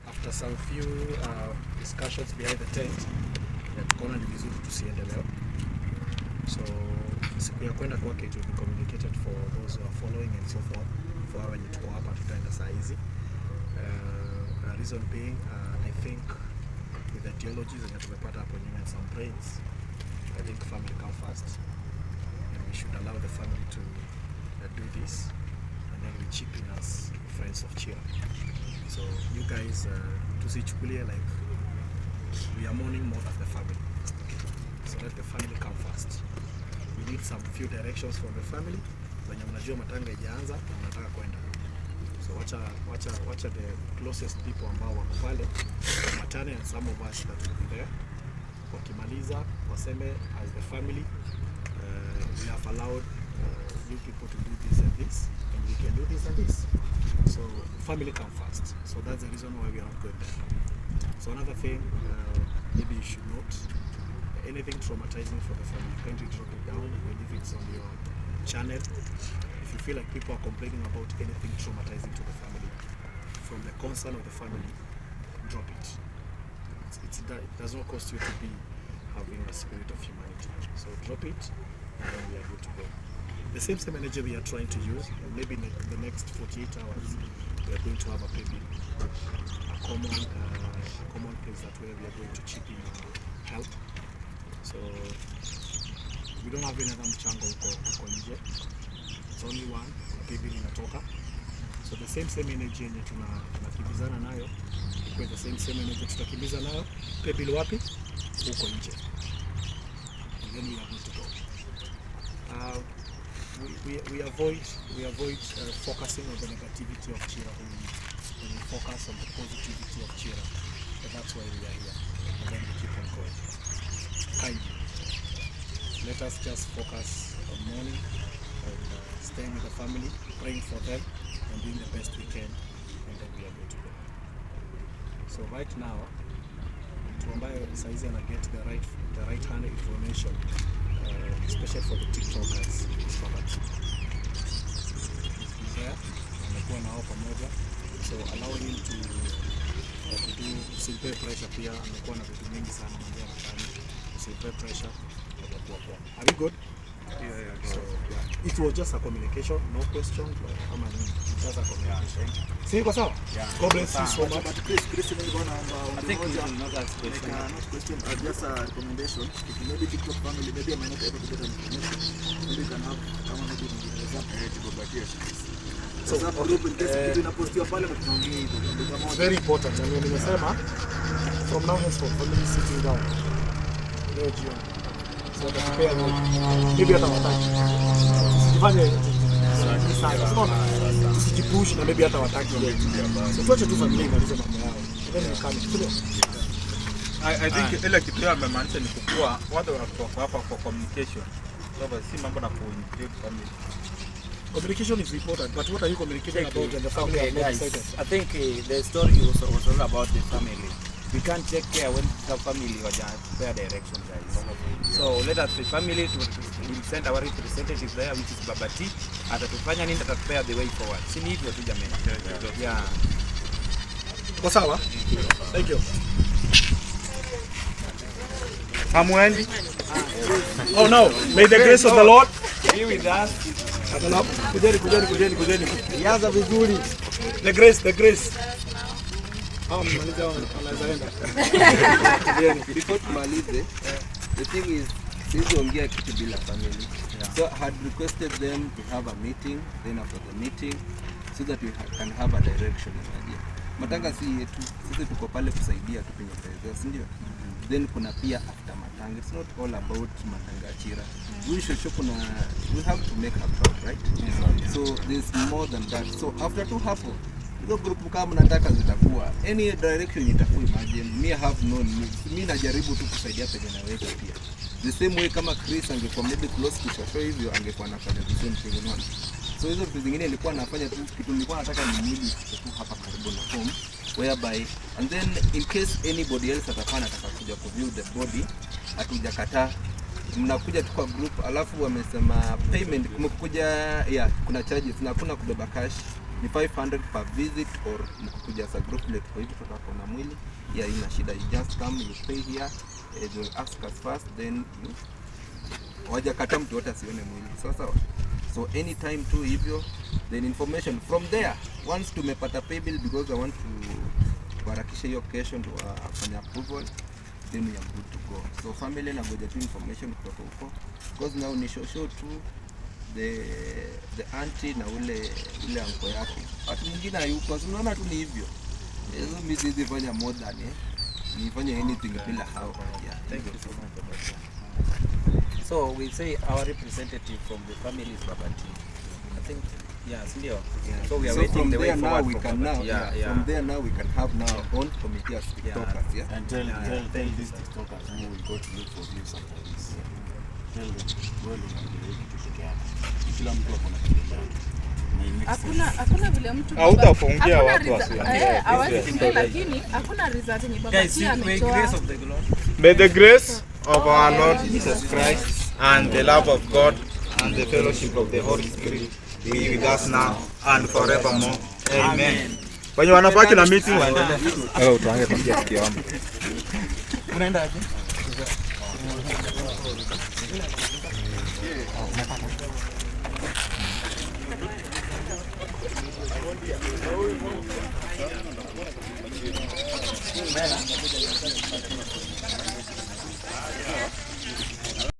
After some few discussions behind the tent, ya tukaona ni vizuri tusiende leo. So siku ya kwenda kwake it will be communicated for those who are following and so forth. For hao wenye tuko hapa tutaenda saa hizi. Reason being, I think with the ideologies zenye tumepata hapo nyuma and some brains, I think family come first and we should allow the family to do this and then we chip in as friends of Chira. So you guys, tusichukulie like we are mourning more than the family. So let the family come first. We need some few directions from the family. Wenye mnajua matanga ijaanza na mnataka kwenda. So wacha the closest people ambao wako pale matane and some of us that will be there. Wakimaliza waseme as the family, we have allowed you people to do this and this and we can do this and this. So family come first. So that's the reason why we are not going there. So another thing, maybe you should note, anything traumatizing for the family, kindly drop it down, even if it's on your channel. If you feel like people are complaining about anything traumatizing to the family, from the concern of the family, drop it. It does not cost you to be having a spirit of humanity. So drop it, and then we are good to go. The same energy we are trying to use, and maybe in the next 48 hours, we are going to have a paybill, a common place that where we are going to chip in help. So we don't have any other mchango huko nje. It's only one paybill inatoka. So the same energy yenye tunakimbizana nayo, ikuwe the same energy tutakimbiza nayo paybill wapi? Huko nje. And then we are good to go. We avoid focusing on the negativity of Chira when we focus on the positivity of Chira. And that's why we are here. And then we keep on going. Kindly, let us just focus on mourning and staying with the family, praying for them, and doing the best we can, and then we are good to go. So right now, mtu ambaye saizi ana get the right hand information, especially for the TikTokers, is Robert. He's there, amekuwa nao pamoja, so allow him to do, usimpe pressure pia, amekuwa na vitu mingi sana mambo anafanya, usimpe pressure, atakuwa poa. Are we good? Yeah. So yeah, it was just a communication, no question, ama nini, it's just a communication. Si iko sawa? Yeah. God bless you so much. But Chris, nilikuwa naomba I think ombi we moja. will not ask Like, question. not question, just a recommendation. If maybe TikTok family, maybe I might not able to get an information. Maybe you can have kama maybe ni WhatsApp. So, WhatsApp okay. group in case kitu inapostiwa pale na tunaongea hivyo. Ndio kama It's very important. Na nimesema from now henceforth family sitting down leo jioni. So watatupea maybe hata wataki. Tusijifanye sana. Unaona? Tusijipush na maybe hata wataki. So tuache tu familia imalize mambo yao. And then we come. Sio? I think ile kitu yeye amemaanisha ni kukua watu wako hapa kwa communication. So si mambo na ku-include family. Communication is important, but what are you communicating about when the family Okay, have not guys, decided? I think the story was all about the family. We can't take care when the family wajapea direction, guys. So let us the family to, we'll send our representative there, which is Baba T. Atatufanya nini, atatupea the way forward. Si ni hivyo tu jamani. Yeah. Kwa sawa? Thank you. Hamwendi? Oh no, may the grace of the Lord Be with us. Kujeni, kujeni, kujeni, kujeni. Iaza vizuri. The grace, the grace. Hawa mmaliza, wanaweza enda. Kujeni. Before tumalize, the thing is siwezi ongea kitu bila family. So I had requested them to have a meeting, then after the meeting, so that we can have a direction. Unajua matanga si yetu sisi, tuko pale kusaidia tu penye tutaweza, si ndio? Then kuna pia after matanga. It's not all about matanga ya Chira. We should show, kuna, we have to make her proud, right? So there's more than that. So after tu hapo, hizo group kama mnataka zitakuwa any direction itakuwa. Imagine me, I have no need. Mi najaribu tu kusaidia penye naweza pia. The same way kama Chris angekuwa maybe close to Shosho hivyo, angekuwa anafanya the same thing, unaona? So hizo vitu zingine nilikuwa nafanya tu, kitu nilikuwa nataka ni mwili ifike tu hapa karibu na home, whereby and then in case anybody else atakuwa anataka kuja kuview the body, hatujakataa, mnakuja tu kwa group. Alafu wamesema payment kumekuja, yeah, kuna charges na hakuna kubeba cash. Ni 500 per visit or mkikuja as a group like kwa hivyo tutakuwa na mwili, yeah, ina shida. You just come, you pay here, they will ask us first, then you wajakata mtu wote asione mwili sasa. So anytime tu hivyo, then information from there, once tumepata paybill, because I want to kuharakisha hiyo kesho ndio wafanya approval, then we are good to go. So family nangoja tu information kutoka huko, because now ni shosho tu, the auntie na ule anko yake, watu mwingine hayuko. So unaona tu ni hivyo. Hizo mimi siwezi fanya more than nifanye anything bila hao, yeah. Thank you so much, Baba T. So we say our representative from the family is Baba T. I think, yeah, sindio? Yeah. So we are So waiting from the way there now forward we from can Baba now T. Yeah, yeah. From there now we can have now our own committee as Yeah. TikTokers, yeah. And tell, Yeah. tell these TikTokers who will go to look for views after this. Tell them, wewe ndio unaongelea kitu peke yako. Kila mtu ako na kile yake. Na it makes Hakuna sense. hakuna vile mtu Hautafungia hakuna watu wasiongee. hawezi fungia, lakini hakuna result yenye Baba Guys, T may ametoa. grace of the Lord. May the grace of our Lord Jesus Christ and the love of God and the fellowship of the Holy Spirit be with us now and forevermore. Amen. Wenye wanabaki na meeting waendelee. Wewe utaanza kusikia kiombo. Unaendaje?